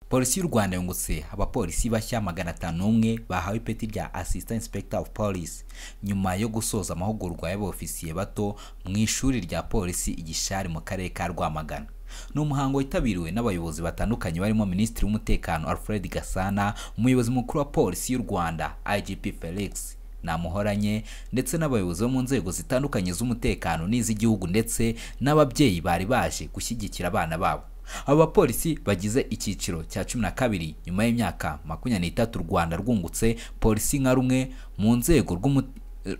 Polisi y'u Rwanda yungutse abapolisi bashya 501 bahawe ipeti rya Assistant Inspector of Police nyuma yo gusoza amahugurwa y'abofisiye bato mu ishuri rya polisi i Gishari mu karere ka Rwamagana. Ni umuhango witabiriwe n'abayobozi batandukanye barimo Minisitiri w'Umutekano Alfred Gasana, Umuyobozi Mukuru wa Polisi y'u Rwanda IGP Felix Namuhoranye, ndetse n'abayobozi bo mu nzego zitandukanye z'umutekano n'iz'igihugu, ndetse n'ababyeyi bari baje gushyigikira abana babo. Aba bapolisi bagize icyiciro cya 12 nyuma y'imyaka 23 u Rwanda rwungutse polisi nka rumwe mu nzego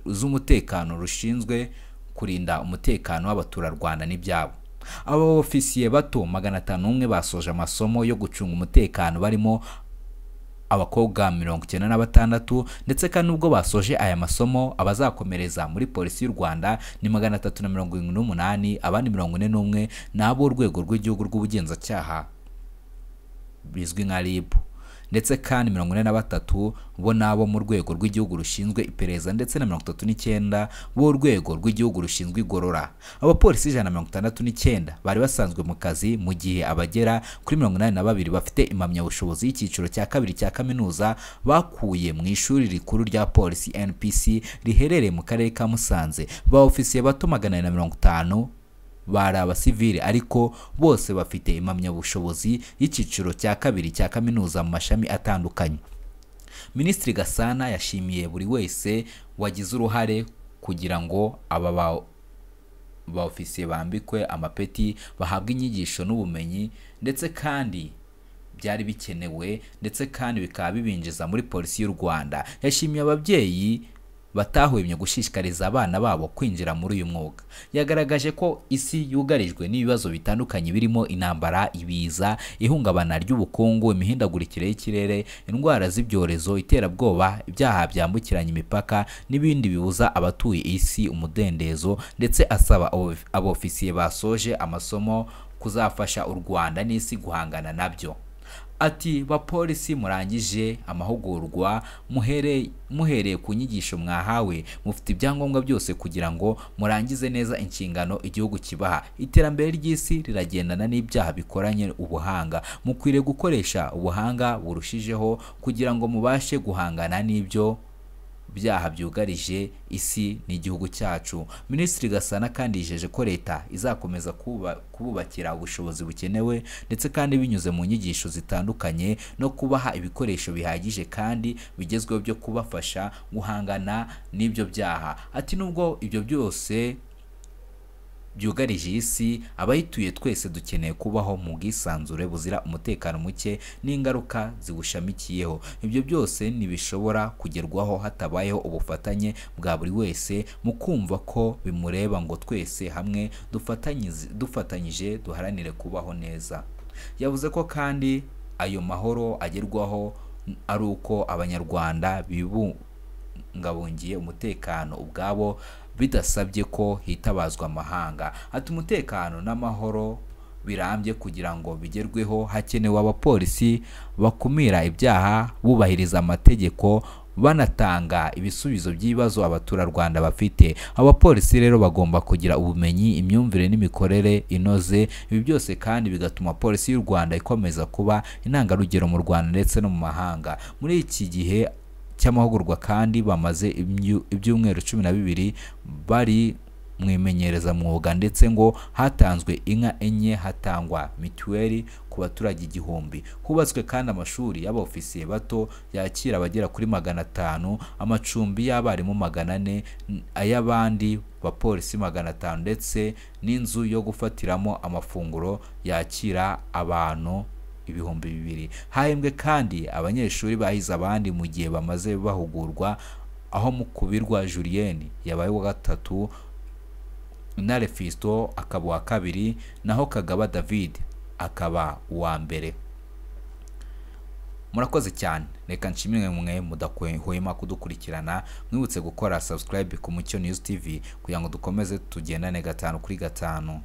z'umutekano rushinzwe kurinda umutekano w'abaturarwanda n'ibyabo. Aba ofisiye bato 501 basoje amasomo yo gucunga umutekano barimo abakobwa 96, ndetse kandi nubwo basoje aya masomo abazakomereza muri polisi y'u Rwanda ni 378, abandi 41 ni ab'urwego rw'igihugu rw'ubugenzacyaha bizwi nka RIB, ndetse kandi 43 bo nabo mu rwego rw'igihugu rushinzwe iperereza, ndetse na 39 b'urwego rw'igihugu rushinzwe igorora. Abapolisi 169 bari basanzwe mu kazi, mu gihe abagera kuri 82 bafite impamyabushobozi y'icyiciro cya kabiri cya kaminuza bakuye mu ishuri rikuru rya polisi NPC riherereye mu karere ka Musanze. Ba ofisiye bato 450 bari abasivili, ariko bose bafite impamyabushobozi y'icyiciro cya kabiri cya kaminuza mu mashami atandukanye. Minisitiri Gasana yashimiye buri wese wagize uruhare kugira ngo aba ba ofisiye bambikwe amapeti, bahabwe inyigisho n'ubumenyi, ndetse kandi byari bikenewe, ndetse kandi bikaba bibinjiza muri polisi y'u Rwanda. Yashimiye ababyeyi batahwemye gushishikariza abana babo kwinjira muri uyu mwuga. Yagaragaje ko isi yugarijwe n'ibibazo bitandukanye birimo intambara, ibiza, ihungabana ry'ubukungu, imihindagurikire y'ikirere, indwara z'ibyorezo, iterabwoba, ibyaha byambukiranya imipaka n'ibindi bibuza abatuye isi umudendezo, ndetse asaba abofisiye basoje amasomo kuzafasha u Rwanda n'isi guhangana nabyo. Ati bapolisi murangije amahugurwa muhereye ku nyigisho mwahawe, mufite ibyangombwa byose kugira ngo murangize neza inshingano igihugu kibaha. Iterambere ry'isi riragendana n'ibyaha bikoranye ubuhanga, mukwiriye gukoresha ubuhanga burushijeho kugira ngo mubashe guhangana n'ibyo byaha byugarije isi n'igihugu cyacu. Minisitiri Gasana kandi yijeje ko leta izakomeza kububakira ubushobozi bukenewe, ndetse kandi binyuze mu nyigisho zitandukanye no kubaha ibikoresho bihagije kandi bigezweho byo kubafasha guhangana n'ibyo byaha. Ati nubwo ibyo byose byugarije isi, abayituye twese dukeneye kubaho mu bwisanzure buzira umutekano muke n'ingaruka ziwushamikiyeho. Ibyo byose ntibishobora kugerwaho hatabayeho ubufatanye bwa buri wese mu kumva ko bimureba, ngo twese hamwe dufatanyije duharanire kubaho neza. Yavuze ko kandi ayo mahoro agerwaho ari uko Abanyarwanda bibungabungiye umutekano ubwabo bidasabye ko hitabazwa amahanga. Ati umutekano n'amahoro birambye kugira ngo bigerweho hakenewe abapolisi bakumira ibyaha, bubahiriza amategeko, banatanga ibisubizo by'ibibazo abaturarwanda bafite. Abapolisi rero bagomba kugira ubumenyi, imyumvire n'imikorere inoze. Ibi byose kandi bigatuma polisi y'u Rwanda ikomeza kuba intangarugero mu Rwanda ndetse no mu mahanga. Muri iki gihe cy'amahugurwa kandi bamaze ibyumweru 12 bari mu imenyerezamwuga, ndetse ngo hatanzwe inka 4, hatangwa mituweli ku baturage 1000. Hubatswe kandi amashuri y'abofisiye bato yakira abagera kuri 500, amacumbi y'abarimu 400, ay'abandi bapolisi 500, ndetse n'inzu yo gufatiramo amafunguro yakira abantu 2000. Hahembwe kandi abanyeshuri bahize abandi mu gihe bamaze bahugurwa, aho Mukubirwa Julienne yabaye uwa 3, Intare Fiston akaba uwa 2, naho Kagaba David akaba uwa 1. Murakoze cyane, reka nshimire mwe mudahwema kudukurikirana, mwibutse gukora subscribe ku Mucyo News TV kugira ngo dukomeze tugendane 5 kuri 5.